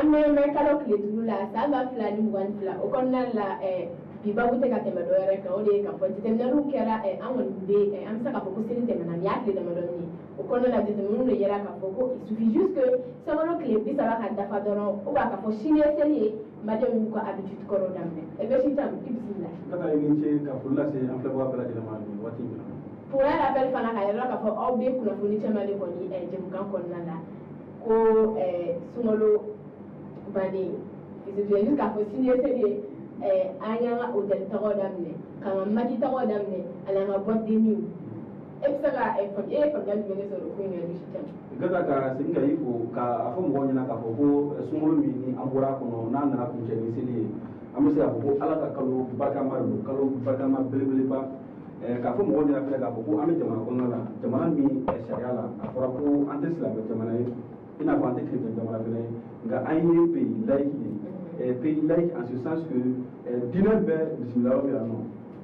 An bɛ mɛ kalo tile 5 la, san 2022. O kɔnɔna la, bi babu tɛ ka tɛmɛ dɔ wɛrɛ kan, o de ye k'a fɔ jateminɛliw kɛra. An kɔni bɛ, an bɛ se k'a fɔ ko seli tɛmɛna, nin y'a tile damadɔni ye. O kɔnɔna la, jateminɛw de yera k'a fɔ ko il suffit juste que sunkalo tile 30 ka dafa dɔrɔn, ou bien k'a fɔ sini ye seli ye, maliyɛnw y'u ka habitude kɔrɔ daminɛ. E bɛ si tam, i bisimila. Ka taa, i ni ce ka foli lase an filɛbaga bɛɛ lajɛlen ma nin waati in na. Pour un rappel fana, k'a yira k'a fɔ aw bɛ kunnafoni caman de kɔni jɛmukan kɔnɔna la ko sunkalo bannen, il suffit juste k'a fɔ sini ye seli ye, an y'an ka hôtel tɔgɔ daminɛ, k'an ka maquis tɔgɔ daminɛ, ani an ka boîte de nuit. E bɛ se ka e ye faamuya jumɛn de sɔrɔ ko in na, Bisi Camu? Gata, ka segin ka i fo ka a fɔ mɔgɔw ɲɛna k'a fɔ ko sunkalo min ni an bɔra a kɔnɔ, n'a nana kuncɛ ni seli ye, an bɛ se k'a fɔ ko Ala ka kalo barikama de don, kalo barikama belebeleba. K'a fɔ mɔgɔw ɲɛna fɛnɛ k'a fɔ ko an bɛ jamana kɔnɔna la, jamana min sariya la a fɔra ko an tɛ silamɛ jamana ye, i n'a fɔ an tɛ chrétien jamana fɛnɛ ye, nka an ye pays laïque ye. Pays laïque en ce sens que diinɛ bɛɛ bisimila fɛ yan nɔ.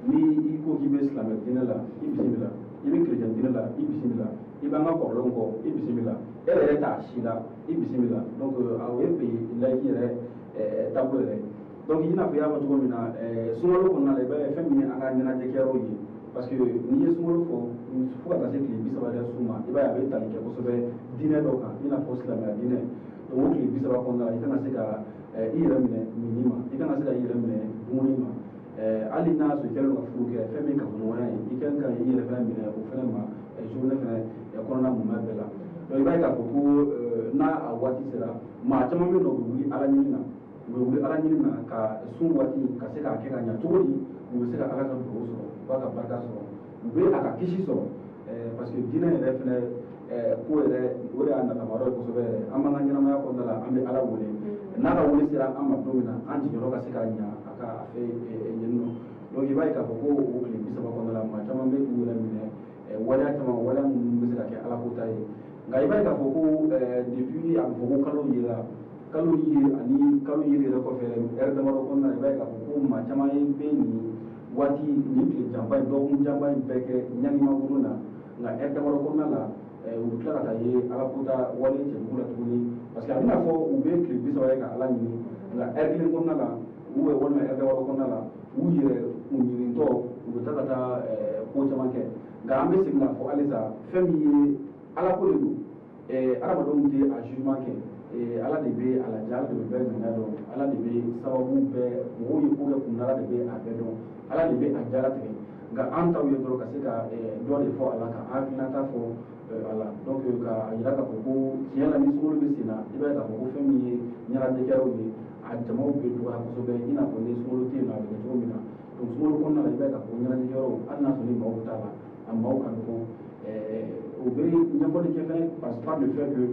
Ni i ko k'i bɛ silamɛ diinɛ la, i bisimila. I bɛ chrétien diinɛ la, i bisimila. I b'an ka kɔrɔlenw kɔ, i bisimila. E yɛrɛ t'a si la, i bisimila. Donc o ye pays laïque yɛrɛ taabolo yɛrɛ ye. Donc i n'a fɔ i y'a fɔ cogo min na, sunkalo kɔnɔna la, i b'a ye fɛn min ye an ka ɲɛnajɛkɛyɔrɔw ye, parce que n'i ye sunkalo fɔ fo ka taa se tile 30 yɛrɛ su ma, i b'a ye a bɛ tali kɛ kosɛbɛ diinɛ dɔ kan, i n'a fɔ silamɛya diinɛ. Donc o tile 30 kɔnɔna la, i kan ka se ka i yɛrɛ minɛ minni ma, i kan ka se ka i yɛrɛ minɛ dumuni ma. Hali n'a y'a sɔrɔ i kɛlen don ka furu kɛ, fɛn min ye kafoɲɔgɔnya ye, i kan ka i yɛrɛ fɛnɛ minɛ o fɛnɛ ma journée fɛnɛ kɔnɔna mumɛ bɛɛ la. Donc i b'a ye k'a fɔ ko n'a a waati sera, maa caman bɛ yen nɔ, u bɛ wuli Ala ɲini na, u bɛ wuli Ala ɲini na ka sun waati ka se k'a kɛ ka ɲa cogo di u bɛ se ka Ala ka dugawu sɔrɔ, u b'a ka barika sɔrɔ, u bɛ a ka kisi sɔrɔ, parce que diinɛ yɛrɛ fɛnɛ ko yɛrɛ, o de y'a nafama yɔrɔ ye kosɛbɛ yɛrɛ. An b'an ka ɲɛnamaya kɔnɔna la, an bɛ Ala wele, n'a ka wele sera an ma don min na, an jigiyɔrɔ ka se ka ɲa a ka a fɛ yen nɔ. Donc i b'a ye k'a fɔ ko o tile 30 kɔnɔna la, maa caman bɛ k'u yɛrɛ minɛ waleya caman, waleya minnu bɛ se ka kɛ Ala ko ta ye. Nka i b'a ye k'a fɔ ko depuis a bɛ fɔ ko kalo yera, kalo ye ani kalo yeli yɛrɛ kɔfɛ, ɛri damadɔ kɔnɔna la, i b'a ye k'a fɔ ko maa caman ye bɛ nin waati nin tile janba in, dɔgɔkun janba in bɛɛ kɛ ɲanima na, nka ɛri damadɔ kɔnɔna la, u bɛ tila ka taa ye Ala kota wale cɛjugu la tuguni, parce que a bɛna fɔ u bɛ tile 30 ye ka Ala ɲini, nka ɛri kelen kɔnɔna la u bɛ walima ɛri damadɔ kɔnɔna la, u yɛrɛ u ɲinitɔ, u bɛ taa ka taa ko caman kɛ. Nka an bɛ segin k'a fɔ halisa, fɛn min ye Ala ko de don, adamadenw tɛ a jugement kɛ. Ala de bɛ a lajɛ, Ala de bɛ bɛɛ ŋaniya dɔn, Ala de bɛ sababu bɛɛ, mɔgɔw ye ko kɛ kun, Ala de bɛ a bɛɛ dɔn, Ala de bɛ a jalatigɛ. Nka an taw ye dɔrɔn ka se ka dɔ de fɔ a la, ka an hakilinata fɔ a la. Donc ka yira k'a fɔ ko tiɲɛ la, ni sunkalo bɛ sen na, i b'a ye k'a fɔ ko fɛn min ye ɲɛnajɛkɛyɔrɔw ye, a jamaw bɛ dɔgɔya kosɛbɛ, i n'a fɔ ni sunkalo tɛ yen nɔ, a bɛ kɛ cogo min na. Donc sunkalo kɔnɔna la, i b'a ye k'a fɔ ɲɛnajɛkɛyɔrɔw, hali n'a sɔrɔ ni maaw t'a la, a maaw ka dɔgɔ. O bɛ ɲɛfɔli kɛ fɛnɛ parce par le fait que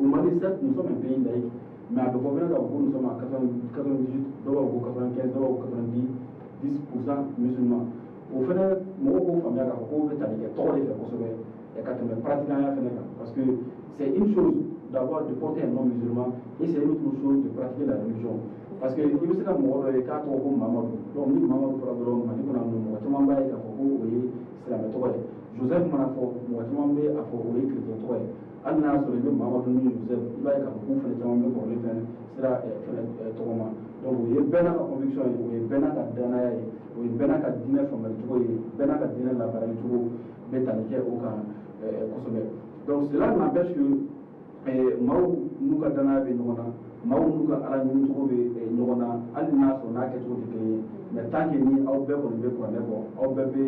au Mali, certes, nous sommes un pays laïque, mais a bɛ fɔ fɛnɛ k'a fɔ ko nous sommes à 98, dɔw b'a fɔ ko 95, dɔw b'a fɔ ko 90% musulmans. O fɛnɛ, mɔgɔw k'o faamuya k'a fɔ k'o bɛ tali kɛ tɔgɔ de fɛ kosɛbɛ ka tɛmɛ pratiquant fɛnɛ kan, parce que c'est une chose d'avoir de porter un nom musulman et c'est une autre chose de pratiquer la religion, parce que i bɛ se ka mɔgɔ dɔ ye k'a tɔgɔ ko Mamadu. Donc ni Mamadu fɔra dɔrɔn Mali kɔnɔ yan nɔ, mɔgɔ caman b'a ye k'a fɔ ko o ye silamɛ tɔgɔ ye. Joseph mana fɔ, mɔgɔ caman bɛ a fɔ o ye chrétien tɔgɔ ye. Hali n'a y'a sɔrɔ i bɛ Mamadu ni Joseph, i b'a ye k'a fɔ k'u fɛnɛ caman bɛ kɔrɔlen fɛnɛ sira fɛnɛ tɔgɔ ma. Donc o ye bɛɛ n'a ka conviction ye, o ye bɛɛ n'a ka danaya ye, o ye bɛɛ n'a ka diinɛ faamuyali cogo ye, bɛɛ n'a ka diinɛ labaarali cogo bɛ tali kɛ o kan kosɛbɛ. Donc cela n'empêche que maaw n'u ka danaya bɛ ɲɔgɔn na, maaw n'u ka Ala ɲini cogo bɛ ɲɔgɔn na, hali n'a sɔrɔ n'a kɛcogo tɛ kelen ye. Mais tant que ni aw bɛɛ kɔni bɛ kuranɛ kɔ, aw bɛɛ bɛ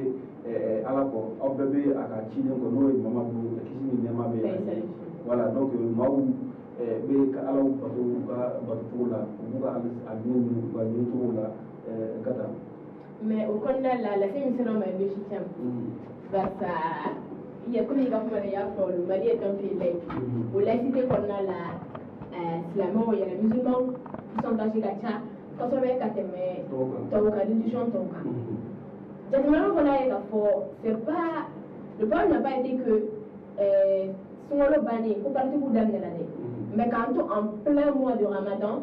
Ala kɔ, aw bɛɛ bɛ a ka ciden kɔ, n'o ye Mamadu, kisi ni nɛɛma bɛ ye, voilà. Donc maaw bɛ ka Ala bato u ka bato cogo la, u b'u ka a ɲini u ka ɲini cogo la ka taa. Mais o kɔnɔna la, lase min sera ma, i bɛ si caman barisa i yɛ komi i ka kuma na, i y'a fɔ le Mali est un pays laïque. O laïcité kɔnɔna la, silamɛw yɛrɛ, musulmanw pourcentage ka ca kosɛbɛ ka tɛmɛ tɔw kan, religion tɔw kan. Jateminɛw fana ye k'a fɔ c'est pas le problème n'a pas été que sunkalo bannen ko pratiques daminɛna dɛ, mais k'an to en plein mois de Ramadan,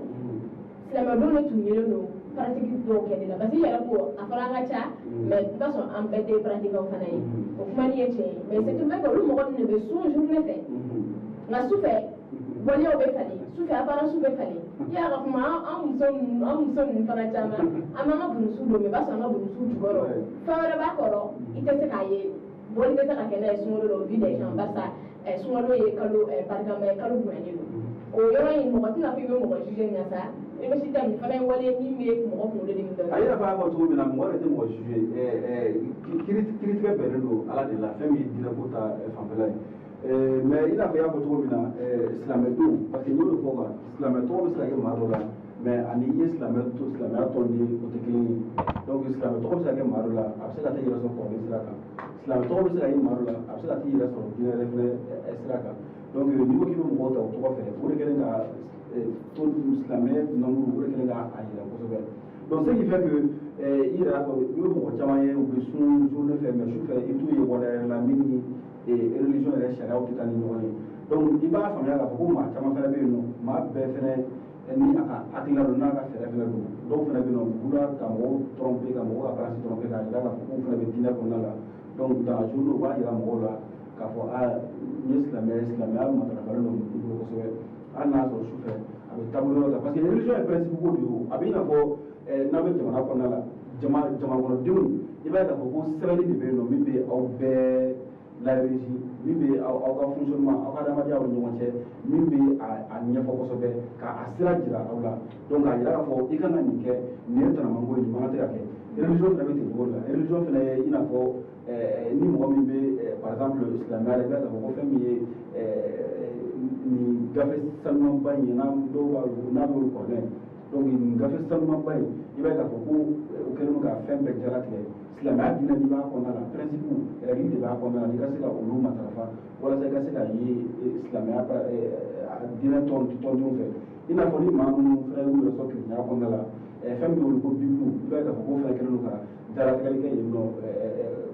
silamɛdenw de tun yelen don pratique dɔw kɛli la, parce que i yɛrɛ ko a fɔra an ka ca, mais i b'a sɔrɔ an bɛɛ tɛ pratiquer fana ye. O kuma ni ye tiɲɛ ye, mais c'est tout vrai que olu mɔgɔ ninnu de bɛ sun journée fɛ, nka sufɛ waleyaw bɛ falen, sufɛ apparence bɛ falen. I y'a ka kuma, an muso ninnu fana caman, an b'an ka burusu don, mais i b'a sɔrɔ an ka burusu jukɔrɔ fɛn wɛrɛ b'a kɔrɔ, i tɛ se k'a ye, bɔli tɛ se ka kɛ n'a ye sunkalo la au vu des gens, barisa sunkalo ye kalo barikama ye, kalo bonyalen don. O yɔrɔ in, mɔgɔ tɛna fɔ i bɛ mɔgɔ juger nka sa i bɛ si ta nin fana ye wale min bɛ mɔgɔ kunkolo dimi dɔɔnin. A yɛrɛ b'a fɔ cogo min na, mɔgɔ yɛrɛ tɛ mɔgɔ juger. Kiiritigɛ bɛnnen don Ala de la, fɛn min ye diinɛ ko ta fanfɛla ye. Mais i n'a fɔ i y'a fɔ cogo min na, silamɛdenw, parce que n y'o de fɔ quoi, silamɛ tɔgɔ bɛ se ka kɛ maa dɔ la, mais ani i ye silamɛ to silamɛya tɔnden, o tɛ kelen ye. Donc silamɛ tɔgɔ bɛ se ka kɛ maa dɔ la, a bɛ se ka taa i yɛrɛ sɔrɔ kɔrɔlen sira kan. Silamɛ tɔgɔ bɛ se ka ye maa dɔ la, a bɛ se ka t'i yɛrɛ sɔrɔ diinɛ yɛrɛ fɛnɛ sira kan. Donc n'i ko k'i bɛ mɔgɔw ta o tɔgɔ fɛ, o de kɛlen ka to silamɛ nombre, o de kɛlen ka a yɛlɛ kosɛbɛ. Donc ce qui fait que i yɛrɛ y'a fɔ, i bɛ mɔgɔ caman ye, u bɛ sun journée fɛ, mais su fɛ i bɛ t'u ye waleya yɛrɛ la min ni religion yɛrɛ sariyaw tɛ taa ni ɲɔgɔn ye. Donc i b'a faamuya k'a fɔ ko maa caman fana bɛ yen nɔ, maa bɛɛ fɛnɛ ni a ka hakilina don, n'a ka fɛɛrɛ fɛnɛ don. Dɔw fɛnɛ bɛ yen nɔ, vouloir ka mɔgɔw tromper, ka mɔgɔw ka apparence tromper, k'a jira k'a fɔ k'u fɛnɛ bɛ diinɛ kɔnɔna la. Donc dans la journée, u b'a jira mɔgɔw la k'a fɔ aa, n ye silamɛ ye, silamɛya matarafalen don n bolo kosɛbɛ, hali n'a sɔrɔ su fɛ a bɛ taabolo wɛrɛ ta, parce que religion ye principe ko de ye. O a bɛ i n'a fɔ n'aw bɛ jamana kɔnɔna la, jama kɔnɔdenw, i b'a ye k'a fɔ ko sɛbɛnni de bɛ yen nɔ min bɛ aw bɛɛ la régie, min bɛ aw ka fonctionnement, aw ka adamadenyaw ni ɲɔgɔn cɛ, min bɛ a ɲɛfɔ kosɛbɛ, ka a sira jira aw la. Donc k'a jira k'a fɔ i kan ka nin kɛ, nin ye tanamanko ye, nin man kan tɛ ka kɛ. Religion fana bɛ ten cogo de la. Religion fana ye i n'a fɔ ni mɔgɔ min bɛ, par exemple, silamɛya la, i b'a ye k'a fɔ ko fɛn min ye nin gafe sanumanba in ye, n'a dɔw b'a n'a bɛ wele kuranɛ. Donc nin gafe sanumanba in, i b'a ye k'a fɔ ko o kɛlen don ka fɛn bɛɛ jalatigɛ. Silamɛya diinɛ, n'i b'a kɔnɔna la, principe, règle de b'a kɔnɔna la, n'i ka se ka olu matarafa walasa i ka se ka ye silamɛya diinɛ tɔndenw fɛ. I n'a fɔ ni maa minnu fana y'u yɛrɛ sɔrɔ kerecɛnya kɔnɔna la, fɛn min bɛ wele ko Bible, i b'a ye k'a fɔ k'o fana kɛlen don ka jalatigɛli kɛ yen nɔ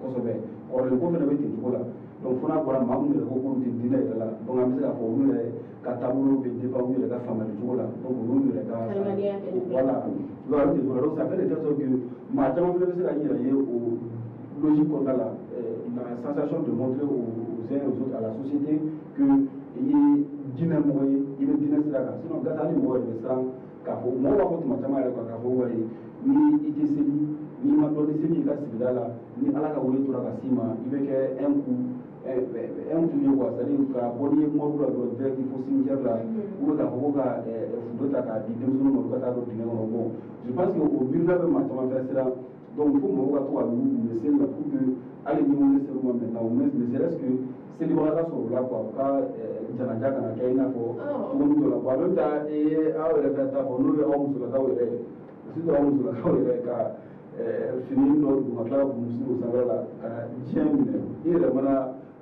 kosɛbɛ. Kɔrɔlen ko fana bɛ ten cogo la. Donc fo n'a bɔra maa minnu yɛrɛ ko k'olu tɛ diinɛ yɛrɛ la, donc an bɛ se k'a fɔ olu yɛrɛ ka taabolo bɛ dépend u yɛrɛ ka faamuyali cogo la. Donc olu yɛrɛ ka voilà, donc a bɛ ten cogo la. Donc ça fait de telle sorte que maa caman fana bɛ se ka i yɛrɛ ye o logique kɔnɔna la, la sensation de montrer aux uns et aux autres, à la société, que i ye diinɛ mɔgɔ ye, i bɛ diinɛ sira kan. Sinon gasa, hali mɔgɔ yɛrɛ bɛ siran k'a fɔ, mɔgɔw b'a fɔ tuma caman yɛrɛ k'a fɔ wayi, ni i tɛ seli, n'i ma dɔn ni seli i ka sigida la, ni Ala ka wele tora ka s'i ma, i bɛ kɛ un coup ye quoi, c'est à dire ka bɔ n'i ye morgue la dɔrɔn, direct fo cimetière la, ou bien k'a fɔ ko ka fudo ta k'a di denmisɛnninw ma, olu ka taa don dingɛ kɔnɔ. Bon, je pense que o miirina bɛ maa caman fɛnɛ siran. Donc fo mɔgɔw ka to ka y'u u bɛ seli la pour que hali ni wele ser'u ma maintenant, au moins ne serait-ce que selibaga ka sɔrɔ u la quoi, u ka janaja kana kɛ i n'a fɔ cogo min dɔ la. Bon, en même temps, i ye aw yɛrɛ fɛnɛ ta fɔ, n'o ye aw musolakaw yɛrɛ ye, surtout aw musolakaw yɛrɛ ka fini dɔ don ka tila ka burusi o sanfɛla la ka diɲɛ minɛ, i yɛrɛ mana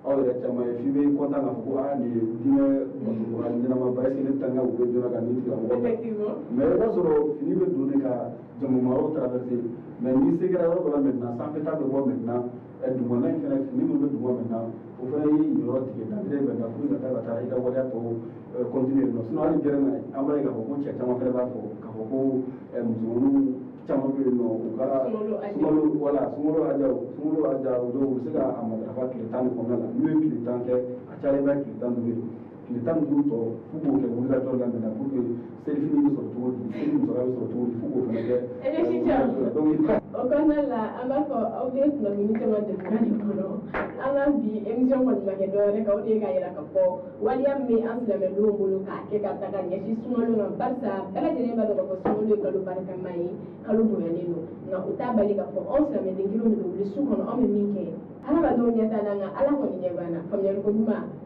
aw yɛrɛ caman ye f'i bɛ content k'a fɔ ko aa, nin ye diinɛ batomɔgɔ ɲɛnamaba, est ce que ne tan ka wele joona ka nin tigilamɔgɔ ta? Mais i b'a sɔrɔ fini bɛ don de ka jamayɔrɔw traverser, mais n'i se kɛra yɔrɔ dɔ la maintenant, sanfɛta bɛ bɔ maintenant, dugumana in fɛnɛ, fini minnu bɛ duguma maintenant, o fana ye yen yɔrɔ tigɛ d'entrée maintenant pour que ka taa i ka waleya tɔw continuer yen nɔ. Sinon hali gɛrɛn na, an b'a ye k'a fɔ ko cɛ caman fɛnɛ b'a fɔ k'a fɔ ko musomaninw caman bɛ yen nɔ, u ka sunkalo, wala sunkalo hajaw dɔw, u bɛ se ka a matarafa tile 10 de kɔnɔna la. N'u ye tile 10 kɛ, a cayalen ba ye tile 15 ye. Tile 15 tɔ, f'u k'o kɛ wulikajɔ la maintenant pour que selifini bɛ sɔrɔ cogo di, seli musaka bɛ sɔrɔ cogo di, f'u k'o fana kɛ. O kɔnɔna la, an b'a fɔ aw bɛ kunnafoni caman jamana nin kɔnɔ. An ka bi émission kɔni ma kɛ dɔwɛrɛ kan, o de ye k'a yira k'a fɔ waleya min bɛ an silamɛdenw bolo k'a kɛ ka ta ka ɲɛsin sunkalo ma, barisa bɛɛ lajɛlen b'a dɔn k'a fɔ sunkalo ye kalo barikama ye, kalo bonyalen don. Nka o t'a bali k'a fɔ anw silamɛden kelenw de bɛ wuli su kɔnɔ, anw bɛ min kɛ, hadamadenw ɲɛ t'a la, nka Ala kɔni ɲɛ b'an na. Faamuyali ko ɲuman.